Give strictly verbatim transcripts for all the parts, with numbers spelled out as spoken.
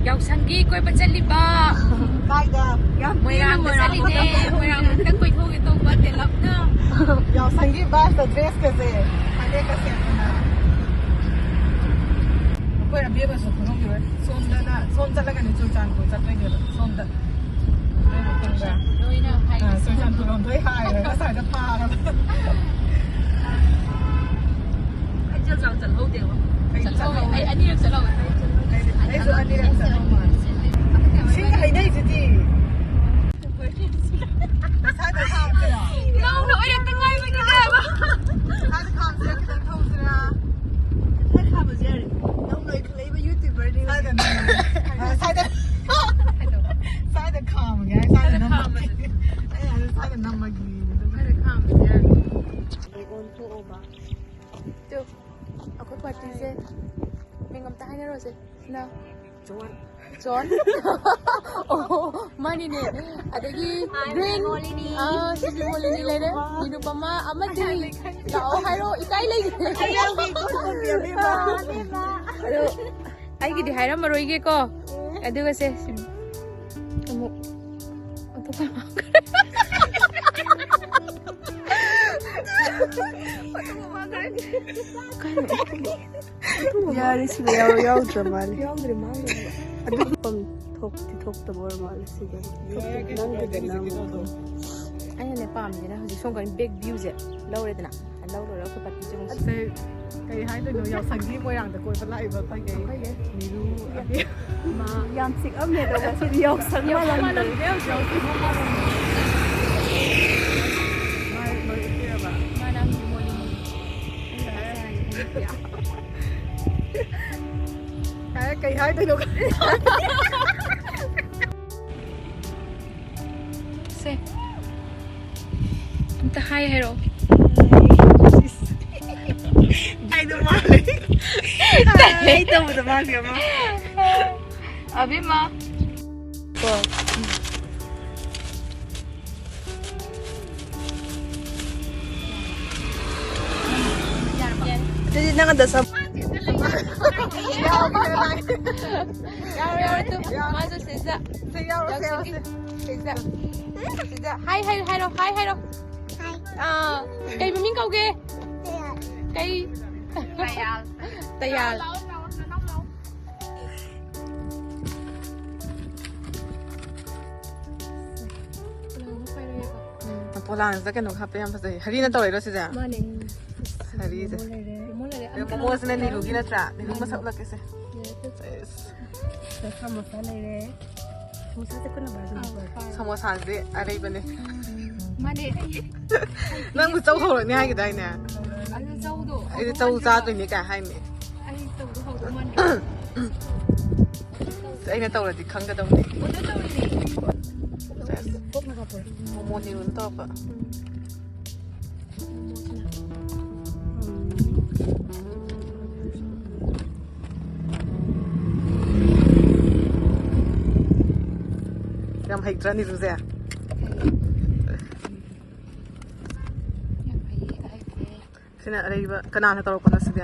ꯌꯥꯎꯁꯪꯒꯤ ꯀꯣꯏꯕ ꯆꯠꯂꯤꯕ꯫ ꯀꯥꯏꯗ? ꯌꯥꯝ ꯊꯤꯅ ꯃꯣꯏꯔꯥꯡꯗ ꯃꯣꯏꯔꯥꯡ ꯆꯠꯂꯤꯅꯦ꯫ ꯃꯣꯏꯔꯥꯡ ꯑꯝꯇ ꯀꯣꯏꯊꯣꯛꯀꯦ ꯇꯧꯕ ꯇꯦꯂꯞꯅ꯫ ꯌꯥꯎꯁꯪꯒꯤ ꯕꯥꯁꯇ ꯗ꯭ꯔꯦꯁꯀꯁꯦ, ꯐꯅꯦꯛꯀ ꯁꯦꯠꯇꯅ꯫ ꯑꯩꯈꯣꯏ ꯑꯕꯦꯝꯃꯁꯨ ꯈꯪꯍꯧꯈꯤꯔꯣꯏ꯫ ꯁꯣꯝꯗꯅ, ꯁꯣꯝ ꯆꯠꯂꯒꯅꯤ ꯆꯨꯔꯆꯥꯟꯄꯨꯔ ꯆꯠꯇꯣꯏꯅꯦꯕ꯫ ꯁꯣꯝꯗ꯫ ꯅꯣꯏꯅ ꯈꯪꯕ꯭ꯔꯥ? ꯂꯣꯏꯅ ꯍꯥꯏ꯫ ꯑꯥ, ꯆꯨꯔꯆꯥꯟꯄꯨꯔ ꯂꯣꯝꯗ ꯍꯥꯏꯔꯒ ꯉꯁꯥꯏꯗ ꯐꯥꯔꯕ꯫ ꯑꯩ ꯆꯠꯍꯧꯋꯦ꯫ ꯑꯩ ꯑꯅꯤꯔꯛ ꯆꯠꯍꯧꯋꯦ꯫ ꯑꯩꯁꯨ ꯑꯅꯤꯔꯛ ꯆꯠꯍꯧ ꯃꯥꯜꯂꯦ꯫ ꯏꯁꯤꯡ ꯍꯩꯅꯩꯁꯤꯗꯤ꯫ ꯅꯧꯅ ꯑꯣꯏꯔꯛꯇ ꯉꯥꯏꯕꯒꯤꯅꯦ ꯍꯥꯏꯕ꯫ ꯏꯁꯥꯗ ꯈꯥꯝꯁꯤꯔ ꯈꯤꯇꯪ ꯊꯧꯁꯤꯔ? ꯈꯔ ꯈꯥꯝꯕꯁꯨ ꯌꯥꯔꯦ꯫ ꯅꯧꯅ ꯑꯣꯏꯈꯠꯂꯛꯏꯕ YouTuberꯅꯤ꯫ ꯏꯁꯥꯗ ꯅꯝꯃꯒꯦ꯫ ꯏꯁꯥꯗ ꯈꯥꯝꯃꯒꯦ꯫ ꯏꯁꯥꯗ ꯅꯝꯃꯒꯦ꯫ ꯑꯩ ꯏꯁꯥꯗ ꯅꯝꯃꯒꯦ꯫ ꯈꯔ ꯈꯥꯝꯕꯁꯨ ꯌꯥꯔꯦ꯫ ꯑꯣꯟꯊꯣꯛꯑꯣꯕ꯫ ꯇꯨ, ꯑꯩꯈꯣꯏ partyꯁꯦ ꯃꯤꯡ ꯑꯝꯇ ꯍꯥꯏꯅꯔꯣꯁꯦ꯫ ꯅ? ꯖꯣꯟ꯫ ꯖꯣꯟ? ꯑꯣ, ꯃꯥꯅꯤꯅꯦ꯫ ꯑꯗꯒꯤ ꯍꯥꯏ, green, ꯃꯣꯂꯤꯅꯤ꯫ ꯑꯥ, ꯁꯤꯁꯨ ꯃꯣꯂꯤꯅꯤ ꯂꯩꯔꯦ꯫ ꯅꯤꯔꯨꯄꯃꯥ꯫ ꯅꯤꯔꯨꯄꯃꯥ ꯑꯃꯗꯤ ꯂꯥꯛꯑꯣ ꯍꯥꯏꯔꯣ, ꯏꯀꯥꯏ ꯂꯩꯒꯦ꯫ ꯑꯩ ꯌꯥꯎꯒꯦ, ꯏꯀꯣꯟ ꯀꯣꯟꯕꯤ ꯑꯕꯦꯝꯃ꯫ ꯑꯕꯦꯝꯃ꯫ ꯑꯗꯣ ꯑꯩꯒꯤꯗꯤ ꯍꯥꯏꯔꯝꯃꯔꯣꯏꯒꯦꯀꯣ꯫ ꯑꯗꯨꯒ ꯁꯦ, ꯁꯤ ꯑꯃꯨꯛ ꯑꯇꯣꯞꯄ꯫ ꯀꯥꯏꯗꯅꯣ? ꯌꯥꯔꯦ, ꯁꯤꯗ ꯌꯥꯎ-, ꯌꯥꯎꯗ꯭ꯔ ꯃꯥꯜꯂꯦ꯫ ꯌꯥꯎꯗ꯭ꯔꯦ ꯃꯥꯜꯂꯦ꯫ ꯑꯗꯨ ꯐꯝ ꯊꯣꯛꯇꯤ ꯊꯣꯛꯇꯕ ꯑꯣꯏꯔ ꯃꯥꯜꯂꯦ ꯁꯤꯗ꯫ ꯊꯣꯛꯇꯦ, ꯅꯪꯒꯤꯗ ꯅꯪ꯫ ꯑꯩꯅꯅꯦ ꯄꯥꯝꯃꯤꯁꯤꯅ ꯍꯧꯖꯤꯛ ꯁꯣꯝ ꯀꯥꯟ back viewꯁꯦ ꯂꯧꯔꯦꯗꯅ, ꯂꯧ ꯂꯣꯏꯔꯒ ꯑꯩꯈꯣꯏ partyꯁꯦ ꯑꯃꯨꯛ ꯁꯤ-, ꯑꯁ, ꯀꯩ ꯍꯥꯏꯗꯣꯏꯅꯣ, ꯌꯥꯎꯁꯪꯒꯤ ꯃꯣꯏꯔꯥꯡꯗ ꯀꯣꯏꯕ ꯂꯥꯛꯏꯕ ꯑꯩꯈꯣꯏꯒꯤ ꯑꯩꯈꯣꯏꯒꯤ ꯃꯤꯔꯨ ꯌꯥꯝ-, ꯑꯕꯦꯝꯃ꯫ ꯌꯥꯝ ꯆꯤꯛꯑꯝꯃꯦ, ꯑꯗꯣ ꯉꯁꯤꯗꯤ ꯌꯥꯎꯁꯪ ꯌꯥꯎꯁꯪ ꯃꯥꯜꯂꯝꯗ꯭ꯔꯦ꯫ ꯃꯥꯜꯂꯝꯗ꯭ꯔꯦ ꯍꯧꯖꯤꯛ꯫ ꯃꯥ-, ꯃꯔꯨꯞ ꯄꯤꯔꯕ? ꯃꯥ ꯅꯪꯒꯤ ꯃꯣꯂꯤ ꯃꯣꯂꯤ꯫ ꯌꯥꯔꯦ, ꯀꯩ ꯍꯥꯏꯗꯣꯏꯅꯣ ꯈꯪꯗꯦ꯫ ꯁꯦ꯫ ꯑꯝꯇ ꯍꯥꯏ ꯍꯥꯏꯔꯛꯑꯣ꯫ ꯍꯥꯏꯗꯣ ꯃꯥꯜꯂꯦ꯫ ꯍꯥꯏ ꯇꯧꯕꯗꯣ ꯃꯥꯜꯂꯦ ꯑꯃ꯫ ꯑꯕꯦꯝꯃ꯫ ꯀꯣ꯫ ꯑꯗꯨꯗꯤ ꯅꯪ ꯑꯗ ꯁꯝ-, ꯌꯥꯎꯔꯦ, ꯌꯥꯎꯔꯦ, ꯇꯨ꯫ ꯃꯥꯁꯨ ꯁꯤꯗ꯫ ꯁꯤ ꯌꯥꯎꯔꯣ, ꯁꯤ ꯌꯥꯎꯔꯣ, ꯁꯤ꯫ ꯁꯤꯗ꯫ ꯁꯤꯗ꯫ ꯍꯥꯏ ꯍꯥꯏꯔꯣ, ꯍꯥꯏꯔꯣ, ꯍꯥꯏ ꯍꯥꯏꯔꯣ꯫ ꯑꯥ, ꯀꯩ ꯃꯃꯤꯡ ꯀꯧꯒꯦ? ꯀꯩ? ꯇꯌꯥꯜ꯫ ꯇꯌꯥꯜ꯫ ꯄꯣꯂꯥꯡꯁꯤꯗ ꯀꯩꯅꯣ ꯍꯥꯞꯄ ꯌꯥꯝ ꯐꯖꯩ꯫ ꯍꯔꯤꯅ ꯇꯧꯔꯛꯏꯔꯣ ꯁꯤꯁꯦ? ꯃꯥꯅꯦ꯫ ꯍꯔꯤꯁꯦ꯫ ꯃꯣꯃꯣ ꯂꯩꯔꯦ꯫ ꯃꯣꯃꯣ ꯂꯩꯔꯦ꯫ ꯑꯗꯣ ꯃꯣꯃꯣꯁꯤꯅ ꯅꯤꯂꯨꯒꯤ ꯅꯠꯇ꯭ꯔꯥ? ꯅꯤꯂꯨ ꯃꯁꯛ ꯎꯠꯂꯛꯀꯦꯁꯦ꯫ ꯌꯦꯁ꯫ ꯁꯤꯗ ꯁꯃꯣꯁꯥ ꯂꯩꯔꯦ꯫ ꯁꯃꯣꯁꯥꯁꯦ ꯄꯨꯟꯅ ꯕꯥꯔ ꯇꯧꯕꯤꯕ꯫ ꯁꯃꯣꯁꯥꯁꯦ ꯑꯔꯩꯕꯅꯦ꯫ ꯃꯥꯅꯦ꯫ ꯅꯪꯕꯨ ꯆꯧ ꯍꯧꯔꯛꯅꯤ ꯍꯥꯏꯈꯤꯗꯥꯏꯅꯦ? ꯑꯗꯨ ꯆꯧꯗꯣ ꯑꯩꯗꯤ ꯆꯧ ꯍꯧꯗꯧ ꯆꯥꯗꯣꯏꯅꯦ ꯀꯥꯏ ꯍꯥꯏꯅꯦ꯫ ꯑꯩ ꯇꯧꯗꯧ ꯍꯧꯗꯧ ꯃꯥꯟꯗꯦ꯫ ꯑꯩꯅ ꯇꯧꯔꯗꯤ ꯈꯪꯒꯗꯧꯅꯦ꯫ ꯑꯣꯗꯔ ꯇꯧꯔꯤꯅꯦ꯫ ꯁꯦꯁ꯫ ꯃꯣꯃꯣ ꯅꯤꯔꯨꯅ ꯇꯧꯔꯛꯄ꯫ ꯌꯥꯝ ꯍꯩꯇ꯭ꯔꯥ ꯅꯤꯔꯨꯁꯦ? ꯌꯥꯝ ꯍꯩꯌꯦ, ꯍꯩꯇꯦ꯫ ꯁꯤꯅ ꯑꯔꯩꯕ ꯀꯅꯥꯅ ꯇꯧꯔꯛꯄꯅꯣ ꯁꯤꯗꯤ?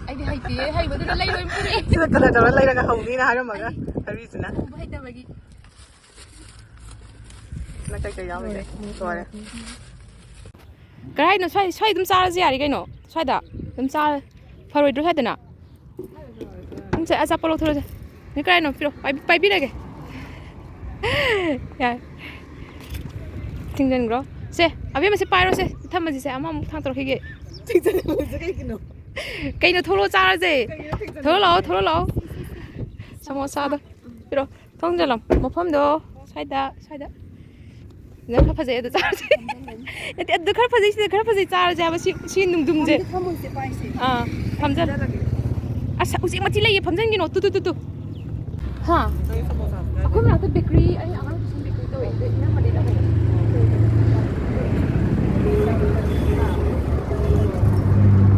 ꯑꯩꯗꯤ ꯍꯩꯇꯦ, ꯍꯩꯕꯗꯨꯅ ꯂꯩꯔꯣꯏ ꯄꯨꯔꯛꯑꯦ꯫ ꯁꯤꯅ ꯀꯅꯥ ꯇꯧꯔ ꯂꯩꯔꯒ ꯍꯧꯅꯤꯅ ꯍꯥꯏꯔꯝꯃꯒ ꯍꯩꯕꯤꯁꯤꯅ꯫ ꯎꯕ ꯍꯩꯇꯕꯒꯤ꯫ ꯅꯪ ꯀꯩꯀꯩ ꯌꯥꯎꯔꯤꯒꯦ? ꯂꯣꯏꯔꯦ꯫ ꯀꯔꯥꯏꯅꯣ? ꯁ꯭ꯋꯥꯏ, ꯁ꯭ꯋꯥꯏ ꯑꯗꯨꯝ ꯆꯥꯔꯁꯨ ꯌꯥꯔꯦ ꯀꯩꯅꯣ꯫ ꯁ꯭ꯋꯥꯏꯗ ꯑꯗꯨꯝ ꯆꯥꯔ ꯐꯔꯣꯏꯗ꯭ꯔꯣ ꯁ꯭ꯋꯥꯏꯗꯅ? ꯅꯪꯁꯦ ꯑꯆꯥꯄꯣꯠ ꯂꯧꯊꯣꯔꯛꯑꯣꯁꯦ꯫ ꯅꯪ ꯀꯔꯥꯏꯅꯣ? ꯄꯤꯔꯣ꯫ ꯄꯥꯏꯕꯤ-, ꯄꯥꯏꯕꯤꯔꯒꯦ꯫ ꯌꯥꯔꯦ꯫ ꯊꯤꯡꯖꯤꯟꯈ꯭ꯔꯣ꯫ ꯁꯦ, ꯑꯕꯦꯝꯃ ꯁꯤ ꯄꯥꯏꯔꯣꯁꯦ꯫ ꯊꯝꯃꯁꯤꯁꯦ꯫ ꯑꯃꯃꯨꯛ ꯊꯥꯡꯇꯣꯔꯛꯈꯤꯒꯦ꯫ ꯊꯤꯡꯖꯤꯟꯈ꯭ꯔꯣꯁꯦ ꯀꯩꯒꯤꯅꯣ? ꯀꯩꯅꯣ? ꯊꯣꯛꯂꯛꯑꯣ ꯆꯥꯔꯁꯦ꯫ ꯀꯩꯒꯤꯅꯣ ꯊꯤꯡꯖꯤꯟꯈ꯭ꯔꯤꯁꯦ? ꯊꯣꯛꯂꯛꯑꯣ, ꯊꯣꯛꯂꯛꯑꯣ꯫ ꯁꯃꯣꯁꯥꯗꯣ ꯄꯤꯔꯣ꯫ ꯊꯣꯡ ꯆꯜꯂꯝ꯫ ꯃꯐꯝꯗꯣ ꯁ꯭ꯋꯥꯏꯗ, ꯁ꯭ꯋꯥꯏꯗ꯫ ꯁꯤꯗ ꯈꯔ ꯐꯖꯩ, ꯑꯗꯨ ꯆꯥꯔꯁꯦ꯫ ꯅꯠꯇꯦ, ꯑꯗꯨ ꯈꯔ ꯐꯖꯩ, ꯁꯤꯗ ꯈꯔ ꯐꯖꯩ, ꯆꯥꯔꯁꯦ ꯍꯥꯏꯕ꯫ ꯁꯤ, ꯁꯤ ꯅꯨꯡꯗꯨꯝꯁꯦ꯫ ꯐꯝꯁꯦ, ꯐꯝꯁꯦ, ꯄꯥꯏꯁꯦ꯫ ꯑꯥ, ꯐꯝꯖꯜꯂꯒꯦ꯫ ꯑꯁ, ꯎꯆꯦꯛ ꯃꯊꯤ ꯂꯩꯌꯦ, ꯐꯝꯖꯟꯒꯤꯅꯣ꯫ ꯇꯨ, ꯇꯨ, ꯇꯨ, ꯇꯨ꯫ ꯍꯥ? ꯅꯣꯏ ꯁꯃꯣꯁꯥꯁꯨ ꯆꯥꯗꯣꯏꯅꯦ꯫ ꯑꯩꯈꯣꯏ ꯃꯅꯥꯛꯇ ꯕꯦꯀꯔꯤ, ꯑꯩ ꯑꯉꯥꯡ ꯇꯨꯏꯁꯟ ꯕꯦꯀꯔꯤ ꯇꯧꯋꯦ, ꯑꯗꯨ ꯏꯅꯝꯃꯗꯤ ꯂꯧꯍꯧꯋꯦ꯫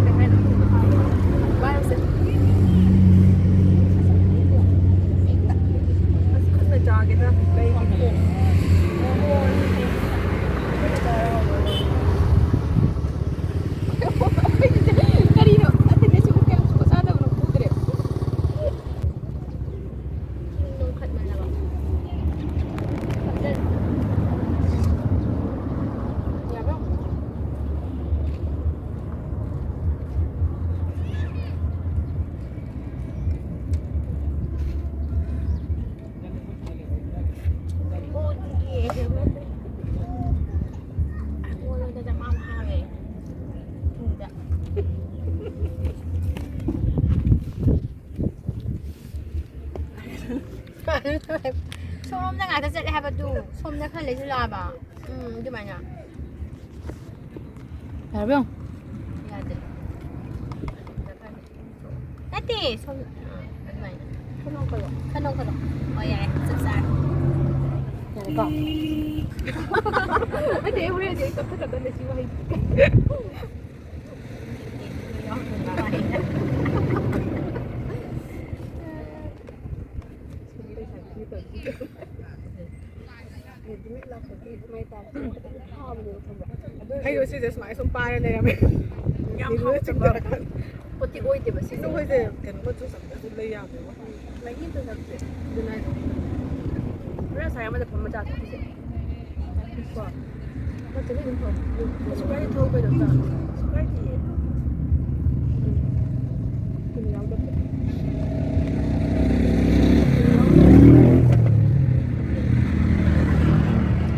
ꯀꯩ ꯍꯥꯏꯅꯣ? ꯄꯥꯏꯔꯨꯁꯦ꯫ ꯑꯁ, ꯈꯨꯠꯅ ꯆꯥꯒꯦꯗ, ꯀꯩꯒꯤ ꯈꯣꯡ-, ꯀꯔꯤꯅꯣ? ꯑꯇꯩ ꯀꯩꯁꯨ ꯀꯌꯥꯝ ꯆꯥ-, ꯁꯣꯝꯗ ꯉꯥꯛꯇ ꯆꯠꯂꯦ ꯍꯥꯏꯕꯗꯨ, ꯁꯣꯝꯗ ꯈꯔ ꯂꯩꯁꯤꯜꯂꯛꯑꯕ꯫ ꯎꯝ, ꯑꯗꯨꯃꯥꯏꯅ꯫ ꯌꯥꯔꯕ ꯌꯦꯡꯉꯨ꯫ ꯌꯥꯗꯦ꯫ ꯅꯠꯇꯦ, ꯁꯣꯝ-, ꯑ, ꯑꯗꯨꯃꯥꯏꯅ꯫ ꯈꯅꯣ, ꯈꯅꯣ꯫ ꯈꯅꯣ, ꯈꯅꯣ꯫ ꯑꯣ, ꯌꯥꯔꯦ, ꯆꯞ ꯆꯥꯔꯦ꯫ ꯌꯥꯔꯦꯀꯣ? ꯅꯠꯇꯦ, ꯑꯩ ꯍꯣꯔꯦꯟꯗꯤ ꯑꯩ ꯀꯛꯊꯠꯀꯗꯕꯅꯦ ꯁꯤ ꯋꯥꯍꯩꯁꯦ꯫ ꯑꯩꯗꯣ ꯁꯤꯁꯦ ꯁꯨꯃꯥꯏꯅ ꯁꯨꯝ ꯄꯥꯏꯔ ꯂꯩꯔꯝꯃꯦ꯫ ꯌꯥꯝ ꯍꯥꯎꯇꯕ ꯄꯣꯠꯇꯤ ꯑꯣꯏꯗꯦꯕ ꯁꯤꯁꯦ꯫ ꯑꯗꯣ ꯑꯩꯈꯣꯏꯁꯦ ꯀꯩꯅꯣ ꯃꯆꯨ ꯆꯪꯗ꯭ꯔꯁꯨ ꯂꯩ ꯌꯥꯕꯅꯦꯕ꯫ ꯃꯍꯤ ꯑꯝꯇ ꯊꯛꯇꯦ꯫ ꯑꯗꯨꯅ ꯍꯥꯏꯁꯦ꯫ ꯍꯣꯔꯦꯟ ꯉꯁꯥꯏ ꯑꯃꯗ ꯐꯝꯕ ꯆꯥ ꯊꯛꯈꯤꯁꯦ꯫ ꯀꯣ꯫ ꯁꯨꯀꯥꯏꯗꯤ ꯊꯧ ꯀꯩꯅꯣ ꯆꯥ꯫ ꯁꯨꯀꯥꯏꯗꯤꯌꯦ꯫ ꯎꯝ꯫ ꯀꯩꯅꯣ ꯌꯥꯎꯗꯕꯗꯣ꯫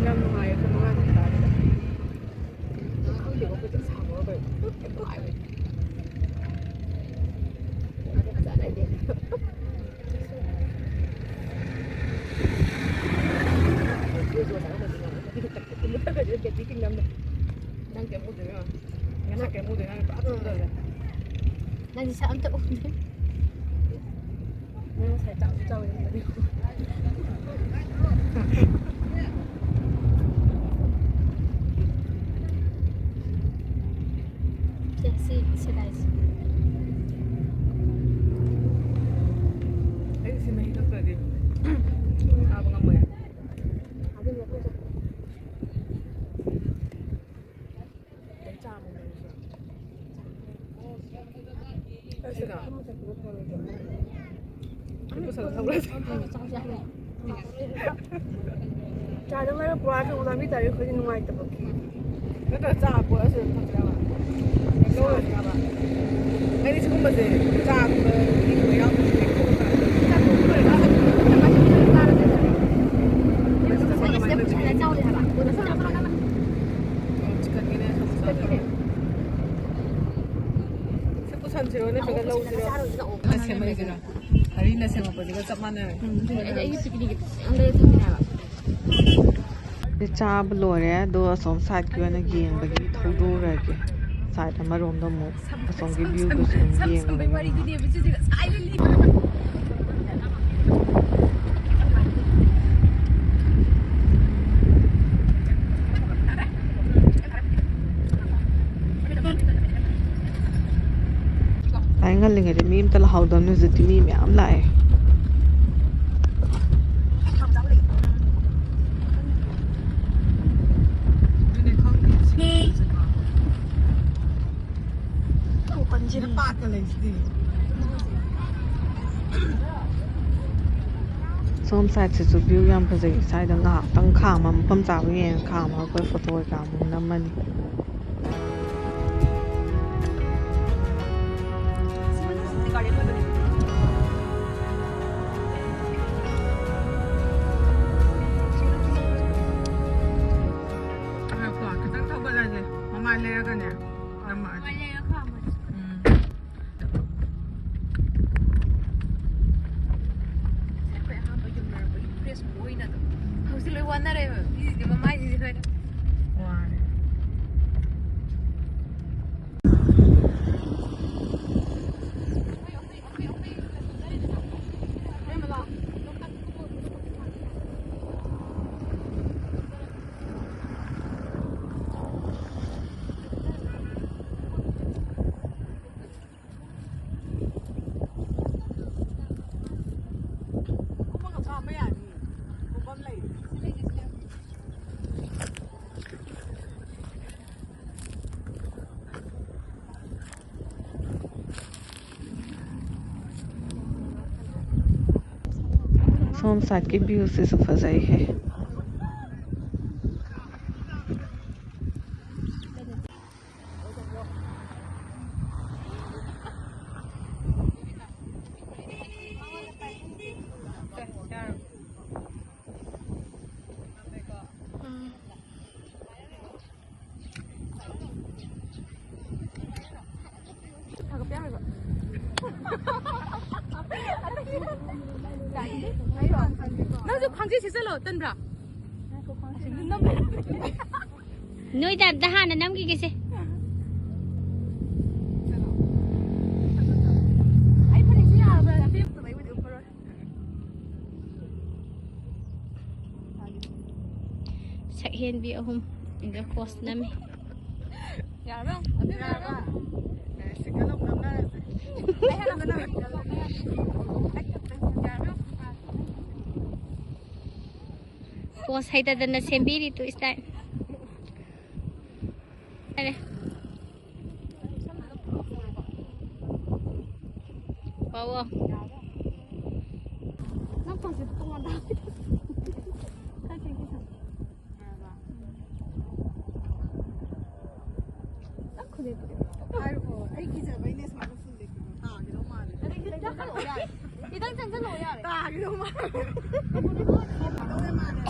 ꯌꯥꯝ ꯅꯨꯡꯉꯥꯏꯌꯦ ꯑꯩꯈꯣꯏ ꯃꯉꯥ ꯆꯥꯕꯗ꯫ ꯈꯪꯗꯦꯕ ꯑꯩꯈꯣꯏ ꯆꯥꯛ ꯁꯥꯕꯒ ꯀꯩꯅꯣ꯫ ꯌꯥꯝ ꯅꯨꯡꯉꯥꯏꯕꯅꯦ꯫ ꯅꯪ ꯀꯩꯝ ꯎꯗꯦ ꯏꯕꯦꯝꯃ꯫ ꯅꯪ ꯀꯩꯝ ꯎꯗꯦ, ꯅꯪ ꯄꯨꯔꯥ ꯇꯨꯝꯗꯧꯔꯦ꯫ ꯅꯪꯗꯤ ꯁꯛ ꯑꯝꯇ ꯎꯗꯦ꯫ ꯅꯪ ꯉꯁꯥꯏ ꯆꯥꯎꯁꯨ ꯆꯥꯎꯋꯦ꯫ ꯁꯦ, ꯁꯤ, ꯁꯤ ꯂꯥꯏꯁꯤ꯫ ꯑꯩ ꯁꯤ ꯃꯍꯤ ꯊꯛꯇ꯭ꯔꯗꯤ ꯆꯥꯕ ꯉꯝꯃꯣꯏ꯫ ꯑꯗꯨꯅꯦ ꯑꯩꯈꯣꯏ ꯆꯠꯄ꯫ ꯑꯩ ꯆꯥ ꯑꯃꯨꯛ ꯂꯩꯔꯨꯁꯤꯔꯣ? ꯑꯩ ꯁꯤꯗ꯫ ꯂꯨꯄꯥ ꯁꯥꯗ ꯊꯛꯎꯔꯁꯤ꯫ ꯆꯥꯗ ꯂꯩꯔ ꯄꯨꯔꯥ ꯊꯛꯎ ꯂꯝꯕꯤ ꯇꯥꯔꯦ ꯑꯩꯈꯣꯏꯗꯤ ꯅꯨꯡꯉꯥꯏꯇꯕꯒꯤ꯫ ꯅꯠꯇ꯭ꯔ ꯆꯥ ꯄꯣꯠ ꯑꯁꯤꯗ ꯊꯛꯁꯤꯔꯕ? ꯂꯧꯔꯁꯤꯔꯕ? ꯑꯩꯗꯤ ꯁꯤꯒꯨꯝꯕꯁꯦ ꯆꯥꯒꯨꯝꯕ ꯃꯍꯤꯒꯨꯝꯕ ꯌꯥꯎꯗ꯭ꯔꯗꯤ ꯍꯦꯛ ꯊꯛꯄ ꯇꯜꯂꯦ꯫ ꯆꯥꯛ ꯊꯣꯡꯕ ꯂꯣꯏꯔꯒ ꯆꯥꯛ ꯊꯣꯡꯕ ꯂꯣꯏꯔꯒ ꯆꯥꯔꯁꯦ꯫ ꯃꯣꯏꯅ ꯁꯤꯗ ꯄꯨꯁꯜꯂ ꯆꯥꯎ ꯍꯥꯏꯕ꯫ ꯆꯤꯛꯀꯟꯒꯤꯅꯦ ꯁꯃꯣꯁꯥꯗꯣ꯫ ꯆꯤꯛꯀꯟꯒꯤꯅꯦ꯫ ꯁꯤ ꯄꯨꯁꯟꯁꯤꯔꯣ ꯅꯠꯇ꯭ꯔꯒ ꯂꯧꯁꯤꯔꯣ? ꯁꯦꯝꯃꯛꯏꯁꯤꯔꯣ? ꯍꯔꯤꯅ ꯁꯦꯝꯃꯛꯄꯗꯨꯒ ꯆꯞ ꯃꯥꯟꯅꯔꯦ꯫ ꯎꯝ, ꯑꯗꯨꯅꯦ ꯑꯩꯗꯤ ꯑꯩꯒꯤ picnic ꯌꯥꯝ ꯂꯩꯔ ꯊꯝꯃꯤꯅꯦ ꯍꯥꯏꯕ꯫ ꯆꯥꯕ ꯂꯣꯏꯔꯦ, ꯑꯗꯣ ꯑꯁꯣꯝ side ꯀꯤ ꯑꯣꯏꯅ ꯌꯦꯡꯕꯒꯤ ꯊꯧꯗꯣꯛꯎꯔꯒꯦ꯫ Side ꯑꯃꯔꯣꯝꯗ ꯑꯃꯨꯛ ꯑꯁꯣꯝꯒꯤ view ꯗꯨꯁꯨ ꯑꯗꯨꯝ ꯌꯦꯡꯉꯨꯔꯒꯦ꯫ ꯋꯥꯔꯤꯗꯨꯅꯦꯕ ꯆꯦꯁꯦ ꯉꯁꯥꯏꯗꯒꯤ꯫ ꯉꯁꯥꯏ ꯉꯜꯂꯤꯉꯩꯗ ꯃꯤ ꯑꯝꯇ ꯂꯥꯛꯍꯧꯗꯕꯅꯤ, ꯍꯧꯖꯤꯛꯇꯤ ꯃꯤ ꯃꯌꯥꯝ ꯂꯥꯛꯑꯦ꯫ ꯁꯣꯝ side ꯁꯤꯁꯨ view ꯌꯥꯝ ꯐꯖꯩ꯫ ꯁ꯭ꯋꯥꯏꯗ ꯉꯥꯏꯍꯥꯛꯇꯪ ꯈꯥꯝꯃ, ꯃꯐꯝ ꯆꯥꯕ ꯌꯦꯡꯉ ꯈꯥꯝꯃꯒ ꯑꯩꯈꯣꯏ photo ꯀꯩꯀꯥ ꯑꯃꯨꯛ ꯅꯝꯃꯅꯤ꯫ ꯉꯥꯏꯈꯣ, ꯈꯤꯇꯪ ꯊꯧꯒꯠꯂꯁꯦ꯫ ꯃꯃꯥꯏ ꯂꯩꯔꯒꯅꯦ ꯅꯝꯃꯛꯑꯁꯦ꯫ ꯎꯝ꯫ ꯑꯩꯈꯣꯏ ꯑꯍꯥꯟꯕ ꯌꯨꯝ ꯂꯩꯔꯛꯄꯒꯤ fresh ꯑꯣꯏꯅ ꯑꯗꯨꯝ꯫ ꯍꯧꯖꯤꯛ ꯂꯣꯏ ꯋꯥꯅꯔꯦꯕ꯫ ꯃꯤꯁꯤꯡꯁꯦ ꯃꯃꯥꯏꯁꯤꯡꯁꯦ ꯂꯣꯏꯅ꯫ ꯋꯥꯔꯦ꯫ ꯁꯣꯝ side ꯀꯤ view ꯁꯤꯁꯨ ꯐꯖꯩꯍꯦ꯫ ꯅꯪꯁꯨ ꯈ꯭ꯋꯥꯡꯖꯤ ꯁꯦꯠꯆꯜꯂꯣ, ꯇꯟꯕ꯭ꯔꯥ? ꯅꯣꯏ ꯇꯥꯏꯞꯇ ꯍꯥꯟꯅ ꯅꯝꯈꯤꯒꯦꯁꯦ꯫ ꯁꯛꯍꯦꯟꯕꯤ ꯑꯍꯨꯝ ꯏꯟꯗ ꯄꯣꯁ ꯅꯝꯃꯤ꯫ ꯄꯣꯁ ꯍꯩꯇꯗꯅ ꯁꯦꯝꯕꯤꯔꯤ ꯇꯨ ꯏꯁꯇꯥꯏꯜ꯫ ꯌꯥꯔꯦ꯫ ꯋꯥꯋꯣ꯫ ꯅꯪ ꯐꯣꯟꯁꯦ ꯇꯣꯉꯥꯟꯅ ꯍꯥꯞꯄꯤ꯫ ꯅꯪ ꯈꯨꯗꯩꯗꯨꯗꯤ꯫ ꯍꯥꯏꯔꯨꯀꯣ, ꯑꯩ ꯀꯤꯖꯕꯩꯅꯦ ꯁꯨꯃꯥꯏꯅ ꯐꯨꯜꯂꯦ꯫ ꯇꯥꯒꯤꯗꯧ ꯃꯥꯜꯂꯦ꯫ ꯈꯤꯇꯪ ꯆꯪꯁꯜꯂꯛꯑꯣ ꯌꯥꯔꯦ꯫ ꯇꯥꯒꯤꯗꯧ ꯃꯥꯜꯂꯦ꯫ ꯇꯥꯒꯤꯗꯧ ꯃꯥꯜꯂꯦ꯫